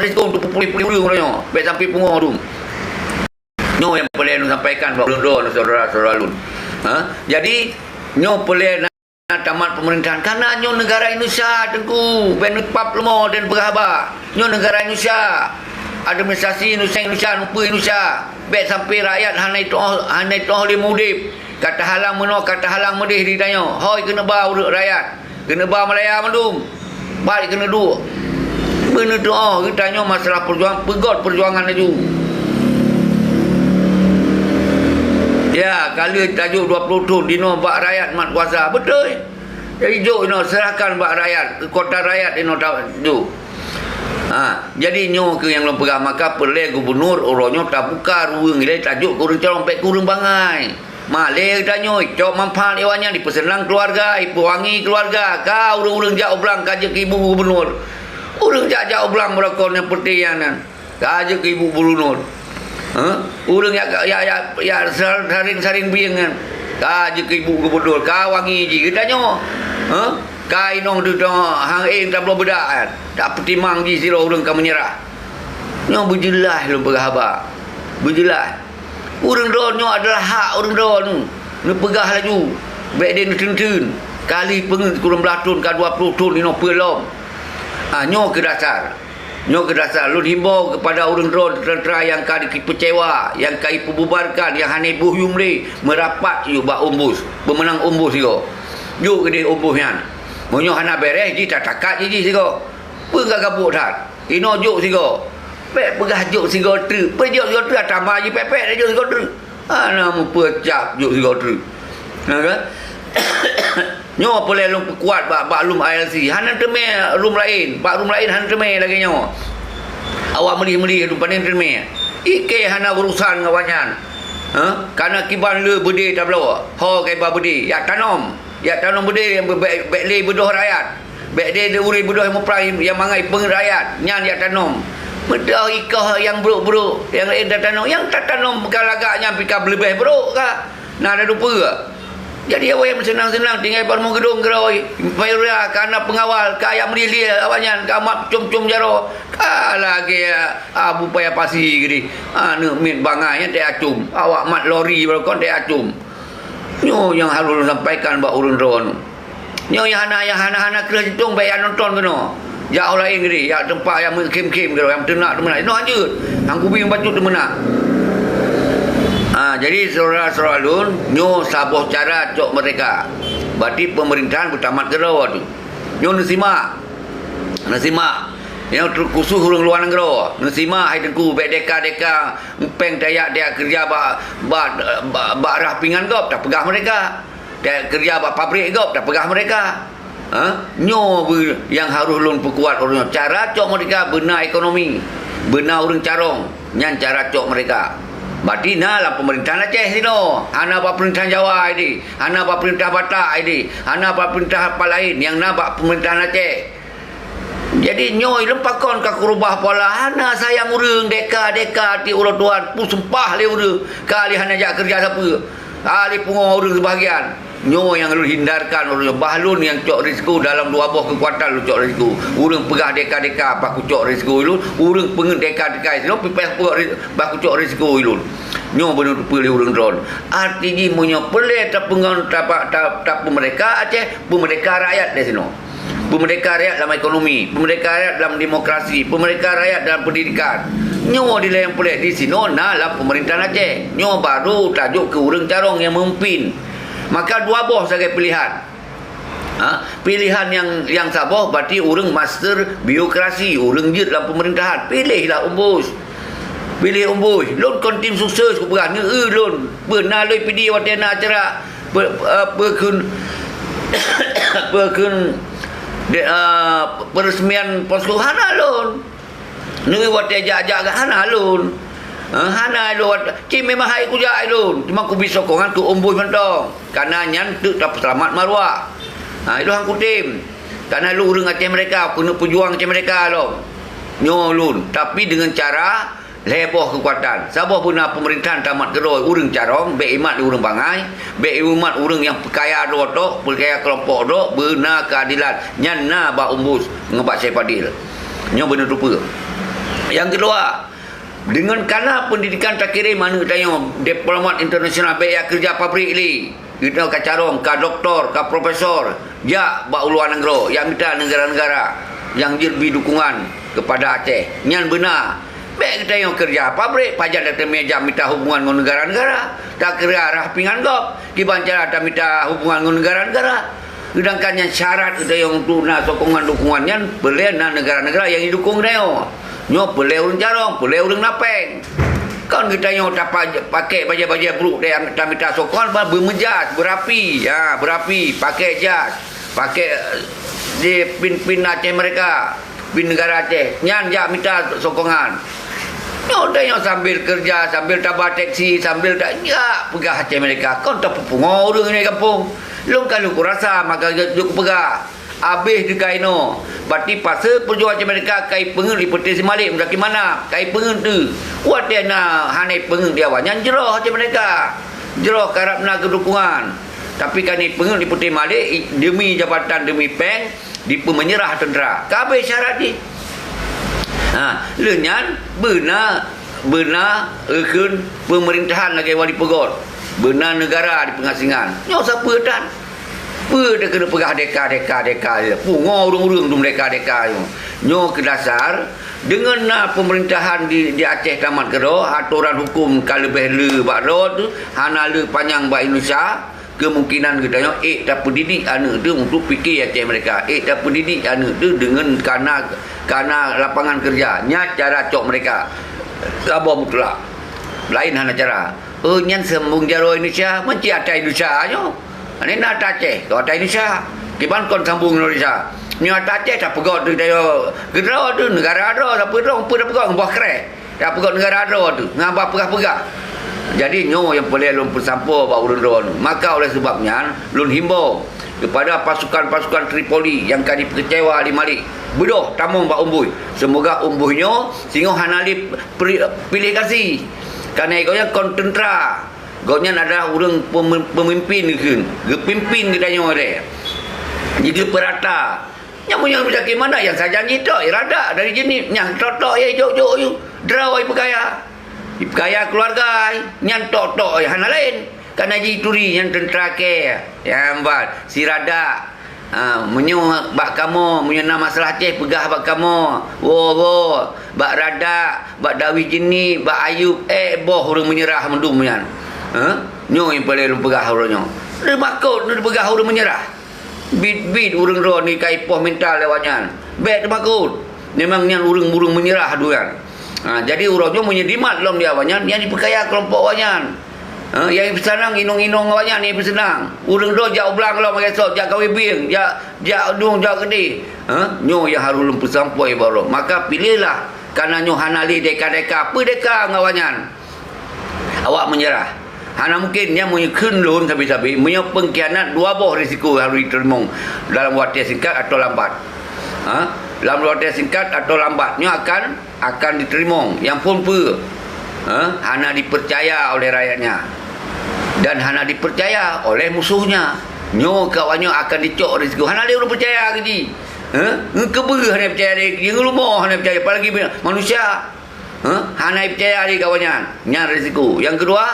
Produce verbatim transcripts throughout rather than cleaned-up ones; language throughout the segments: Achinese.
risiko untuk peupuléh-puléh ureuëng uroe nyoe. Bèk sampai pungo dum. Nyoe nyang peureulèe lôn sampaikan bak ulôn droe, syedara-syedara lôn. Ha? Jadi, nyoe peureulèe na tamat pemerintahan. Karena nyoe negara Indonesia, Teungku. Bèk neupap leumo dan peugah haba. Nyoe negara Indonesia. Administrasi Indonesia, Indonesia, nupeue Indonesia. Bèk sampai rakyat hana jitu'oh, hana jitu'oh lé udép. Ka tahalang meunoe, ka tahalang meudéh di tanyoe. Hôi keuneuk ba ureuëng rakyat. Keuneuk ba Malaya mandum. Baik keuneuk duek. Beuneutu'oh geutanyoe masalah peujuang-, peugöt peujuangan laju. Ya, ka lheueh tajok dua puluh thon dinoe bak rakyat mat kuasa. Beutôi. Jadi jok inoe, serahkan bak rakyat, keukuatan rakyat inoe tajok. Ha, jadi nyoe keuh nyang lôn peugah, maka peureulèe gubunur uroe nyoe tabuka ruweueng ilèe tajok keu ureuëng carông, bèk keu ureuëng bangai. Malèe geutanyoe, cok manfaat lé awak nyan, jipeuseunang keuluwarga, jipeuwangi keuluwarga. Ka ureuëng-ureuëng jak u blang ka jeuet keu ibu gubunur. Ureuëng jak-jak u blang beurokon nyang putih nyan, ka jeuet keu ibu gubunur. Hah? Ureuëng jak, jak, jak, jak sar-, saring-saring bieng nyan, ka jeuet keu ibu gubunur, ka wangi jih. Geutanyoe, hah? Ka inong teuh hang ék tabloe beudak nyan, tak peutimang jih sidroe ureuëng ka meunyeurah. Nyoe beujeulaih lôn peugah haba. Beujeulaih. Ureuëng droeneuh nyoe adalah hak ureuëng droeneuh. Neupeugah laju. Bèk deh neuteun-teun. Kali peungeuet sikureueng blaih thon ka dua puluh thon inoe peue lom. Ah, nyoe keuh dasar. Nyoe keuh dasar. Lôn himbau keupada ureuëng droeneuh teuntara nyang ka jipeucewa, nyang ka jipeububarkan, nyang hana boh yuem lé, meurapat yue bak umbus. Peumeunang umbus sigoe. Jok keudeh umbus nyan. Meunyoe hana bèrèh, jih tatakat jih, jih sigoe. Peue ka gabuk that? Inoe jok sigoe. Bèk peugah jok sigoe treuk. Peue jok sigoe treuk, atama jih pèk-pèk dah jok sigoe treuk. Hana meupeucap jok sigoe treuk. Na kan? Nyoe peureulèe lôn peukuat bak, bak lom I L C. Hana teumé lom laén. Bak lom laén hana teumé lagèe nyoe. Awak meulih-meulih tu pané teumé. Ikei hana urusan ngon awak nyan. Ha? Kana kiban le beudé tabloe. Ho kiban beudé. Jak tanom. Jak tanom beudé nyang bèk, bèk lé beudôh rakyat. Bèk deh ureuëng beudôh nyang muprang nyang mangat peungeuet rakyat, nyan jak tanom. Beudôh ikoh nyang brôk-brôk, nyang laén tatanom. Nyang tatanom ka lagak nyan pih ka beuleubèh brôk ka. Na tatupeue. Jadi awak nyang meuseunang-seunang tinggai bak rumoh geudong keudroe. Payura ka na peungawal, ka jak meuliliek awak nyan, ka mat com-com jaroe. Ka lagèe Abu Paya Pasi keudeh. Aneuk miet bangai nyan teuacom. Awak mat lori barokon teuacom. Nyoe nyang harôh lôn sampaikan bak ureuëng droeneuh. Nyoe nyang hana, nyang hana-hana kreueh jitong bèk jak nonton keunoe. Jak u laén keudeh, jak teumpat nyang meukhém-khém keudroe, nyang teunak teumeunak. Inoe hanjeuet, han kubi bacut teumeunak. Ha, jadi syedara-syedara lôn, nyoe saboh cara cok merdeka. Berarti pemerintahan beutamat keudroe tu. Nyoe neusimak. Neusimak. Nyoe terkhusus ureuëng luwa nanggroe. Neusimak hai Teungku, bèk deka-deka péng tajak, tajak keureuja bak, bak, bak, bak rah pingan gob, tapeugah merdeka. Tajak keureuja bak pabrik gob, tapeugah merdeka. Ha? Nyoe beu nyang harôh lôn peukuat ureuëng nyoe. Cara cok merdeka beuna ekonomi, beuna ureuëng carông, nyan cara cok merdeka. Berarti na lam pemerintahan Aceh sinoe, hana bak pemerintahan Jawa ideh, hana bak pemerintahan Batak ideh, hana bak pemerintahan pat laén, nyang na bak pemerintahan Aceh. Jadi nyoe lom pakon ka keurubah pola, hana sayang ureuëng, deka-deka até uroe tuan, peuseumpah lé ureuëng, ka lé hana jak keureuja sapeue, ka lé pungo ureuëng seubahagian. Nyoe nyang lôn hindarkan ureuëng, bah lôn nyang cok risiko dalam dua boh keukuatan lôn cok risiko. Ureuëng peugah deka-deka bah kucok risiko lôn, ureuëng peungeuet deka-deka lôn pipéh peugah ri-, bah kucok risiko lôn. Nyoe beuneuteupeu lé ureuëng droeneuh. Arti jih meunyoe peureulèe tapeungon tapa-, ta-, tapeumerdeka Aceh, peumerdeka rakyat lé sinoe. Peumerdeka rakyat dalam ekonomi, peumerdeka rakyat dalam demokrasi, peumerdeka rakyat dalam pendidikan. Nyoe dilèe nyang peureulèe di sinoe na lam pemerintahan Aceh. Nyoe baru tajok keu ureuëng carông nyang meumimpin. Maka dua boh sagai pilihan. Ha? Pilihan nyang, nyang saboh berarti ureuëng master birokrasi, ureuëng jeuet lam pemerintahan. Pilihlah umbus. Pilih umbus. Lôn kon tim sukses kupeugah, neu-eu lôn. Beuna lôn pidi watèe na acara Pe-, eh, peukheun, peukheun, de-, eh, peureuseumaian posko hana lôn. Nui watèe jak-jak hana lôn. Eh, hana lôn wat-, cit memang hai kujak lôn. Cuma kubi sokongan keu umbus mantong. Karena nyan teuk tapeuseulamat maruah. Ha, itu han kutem. Karena lôn ureuëng Aceh Merdeka, keuneuk peujuang Aceh Merdeka lom. Nyoe lôn. Tapi dengan cara Lhèe boh keukuatan. Saboh beuna peumerintahan tamat keudroe ureuëng carông, bèk imat ureuëng bangai, bèk imat ureuëng nyang peukaya droe tok, peukaya keulompok droe, beuna keuadilan. Nyan na bak umbus ngon bak Syed Fadil. Nyoe beuneuteupeu. Nyang keudua, deungon kana peundidikan takirém aneuk tanyoe diplomat internasional, bèk jak keureuja pabrik lé. Geutanyoe ka carông, ka doktor, ka profesor, jak bak u luwa nanggroe, jak mita neugara-neugara nyang jeuet bi dukungan keupada Aceh. Nyan beuna. Bèk geutanyoe keureuja pabrik, pajan tateumèe jak mita hubungan ngon neugara-neugara. Takeureuja rhah pingan gob, kiban cara tamita hubungan ngon neugara-neugara. Seudangkan nyang syarat geutanyoe untuk na sokongan dukungan nyan, peureulèe na neugara-neugara nyang jidukong geutanyoe. Nyoe peureulèe ureueng carông, peureulèe ureueng na pèng. Kon geutanyoe tapa-, pakèk bajèe-bajèe brôk deh tamita sokongan, ba beumeujaz, beurapi, ha, beurapi, pakèk jaz, pakèk, eh, di pin-pin Aceh merdeka, pin neugara Aceh. Nyan jak mita sokongan. Nyoe tanyoe sambil keureuja, sambil taba teksi, sambil ta-, jak peugah Aceh merdeka. Kon tapeupungo ureueng di gampông. Lôn ka lôn kurasa maka jeuet kupeugah. Abéh teuka inoe. Berarti paseue peujuangan Aceh merdeka ka ipeungeut lé Putri Malik, Muzakir Manaf, ka ipeungeut teuh. Watèe na hana ipeungeut lé awaknyan, jroh Aceh merdeka. Jroh karab na keudukungan. Tapi ka ipeungeut lé Putri Malik, i-, demi jabatan, demi pèng, dipeumeunyeurah teuntra. Ka abéh syarat jih. Ha, lheueh nyan beuna, beuna eukheun peumeurintahan lagèe wali peugöt. Beuna neugara di peungasingan. Nyoe sapeue tan? Peue teuh keuneuk peugah deka, deka, deka, ya? Pungo ureueng-ureueng dum deka, deka, ya. Nyoe keu dasar, deungon na peumeurintahan di, di Aceh tamat keudroe, atoran huköm ka leubeh le bak droe teuh, hana le panyang bak Indonesia, kemungkinan geutanyoe ék tapeudidik aneuk teuh untuk pike Aceh merdeka, ék tapeudidik aneuk teuh deungon kana, kana lapangan keureuja. Nyan cara cok merdeka. Saboh mutlak. Laén hana cara. Oh, nyan sambong jaroe Indonesia, meuci ata Indonesia nyoe. Ane na ata Aceh, kon ata Indonesia. Kiban kon sambong Indonesia. Nyoe ata Aceh tapeugöt teuh, keudroe teuh, neugara droe, sapeue droe, peue tapeugöt ngon boh kreh. Tapeugöt neugara droe teuh, ngon bah peugah-peugah. Jadi nyoe nyang peureulèe lôn peusampoe bak ureueng droeneuh. Maka oleh sebab nyan, lôn himbau kepada pasukan-pasukan Tripoli nyang ka jipeukeucewa lé Malik. Beudôh tamong bak umbôi. Seumoga umbôi nyoe singoh hana lé pri-, piléh gasi. Karena gobnyan kon teuntra. Gobnyan adalah ureueng pemi-, pemimpin geukheun, geupimpin geutanyoe lé. Jigeupeurata. Nyang meunyoe Muzakir Manaf nyang sajan jitok, iradak dari jeunib, nyang tok-tok ya jok-jok yu. Droe ipeukaya. Ipeukaya keuluwarga, nyan tok-tok ya hana laén. Kana jituri nyan teuntra kèe. Nyang ban, si radak. Ha, meunyoe bak kamoe, meunyoe na masalah Aceh, peugah bak kamoe. Woe, woe, bak radak, bak Dawih Jeuni, bak Ayub, ék boh ureueng meunyeurah mandum nyan. Ha? Nyoe nyang peureulèe lôn peugah uroe nyoe. Teumakot neupeugah ureueng meunyeurah. Bit-bit ureueng droeneuh ka ipoh mental lé awaknyan. Bèk teumakot. Memang nyan ureueng-ureueng meunyeurah dua nyan. Ha, jadi uroe nyoe meunyoe jimat lom di awaknyan, nyan jipeukaya keulompok awaknyan. Ha, nyang jipeuseunang inong-inong awaknyan nyang jipeuseunang. Ureueng droe jak u blang lom, jak sot, jak kawé bieng, jak, jak dueng, jak keudéh. Ha, nyoe nyang harôh lôn peusampoe bak droe. Maka piléhlah, kana nyoe hana lé deka-deka, peudeka ngon awaknyan. Awak meunyeurah. Hana mungken, nyan meunyoe kheun lôn sabe-sabe, meunyoe peungkhianat dua boh risiko harôh jiteurimong dalam watèe singkat atawa lambat. Ha? Dalam watèe singkat atawa lambat, nyoe akan, akan jiteurimong. Nyang phôn peue? Ha? Hana jipeucaya oleh rakyatnya dan hana jipeucaya oleh musohnya. Nyoe keu awaknyoe akan jicok risiko. Hana lé ureueng peucaya keu jih. Ha? Ngeukeubeue hana peucaya lé, ngeulumoe hana peucaya, apalagi manusia. Ha? Hana peucaya lé keu awaknyan. Nyan risiko. Nyang keudua,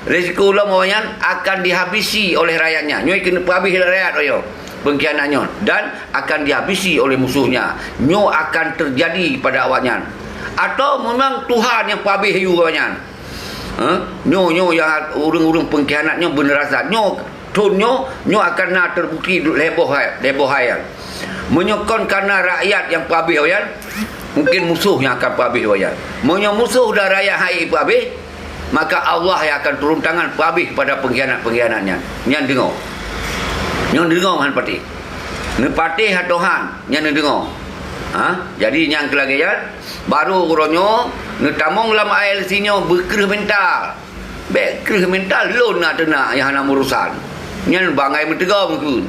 risiko lom awaknyan akan dihabisi oleh rakyatnya. Nyoe keuneuk peuhabéh rakyat awaknyoe. Peungkhianat nyoe. Dan akan dihabisi oleh musohnya. Nyoe akan teujadi pada awaknyan. Atawa memang Tuhan nyang peuhabéh yu awaknyan. Ha? Nyoe, nyoe nyang ureueng-ureueng peungkhianat nyoe beuneuh rasa. Nyoe Thôn nyoe, nyoe akan na teubukti lhèe boh hai, lhèe boh hai nyan. Meunyoe kon kana rakyat nyang peuhabéh awaknyan, mungken musoh nyang akan peuhabéh awaknyan. Meunyoe musoh dan rakyat han ék peuhabéh, maka Allah nyang akan turun tangan peuhabéh pada peungkhianat-peungkhianat nyan. Nyan deungoe. Nyan deungoe han patéh. Neupatéh atau han, nyan neudeungoe. Ha? Jadi nyang keu lagèe nyan, barô uroe nyoe neutamong lam I L C nyoe beukreueh mental. Bèk kreueh mental lôn na teunak nyang hana meurusan. Nyan bangai meuteugom kheun.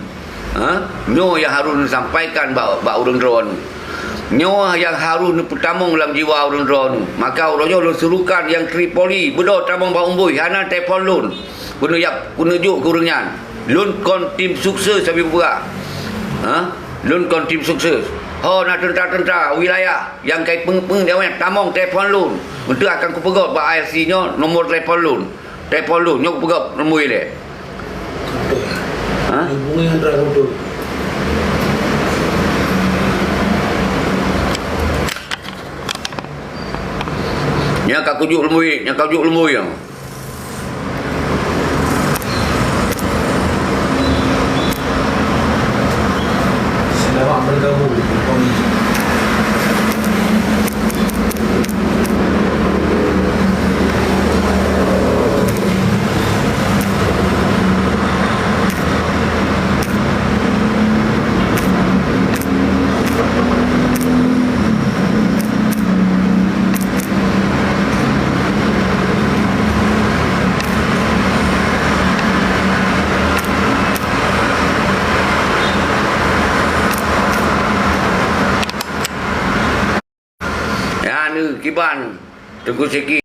Ha? Nyoe nyang harôh neusampaikan bak, bak ureueng droeneuh. Nyoe nyang harôh neupeutamong lam jiwa ureueng droeneuh. Maka uroe nyoe lôn surukan nyang Tripoli, beudôh tamong bak umbôi, hana telepon lôn. Keuneuk jak, keuneuk jok keu ureueng nyan. Lôn kon tim sukses sabe peugah. Ha? Lôn kon tim sukses. Ho na teuntra-teuntra wilayah nyang kai peung-peung di awaknyan tamong telepon lôn. Untuk akan kupeugöt bak I R C nyoe nomor telepon lôn. Telepon lôn nyoe kupeugöt nomor ilèe. Ha? Hubungi Andra Guntur. Nyang ka kujuk leumbui, nyang ka kujuk leumbui nyoe. Selamat bergabung. Ya, ni kiban Teungku Syeki.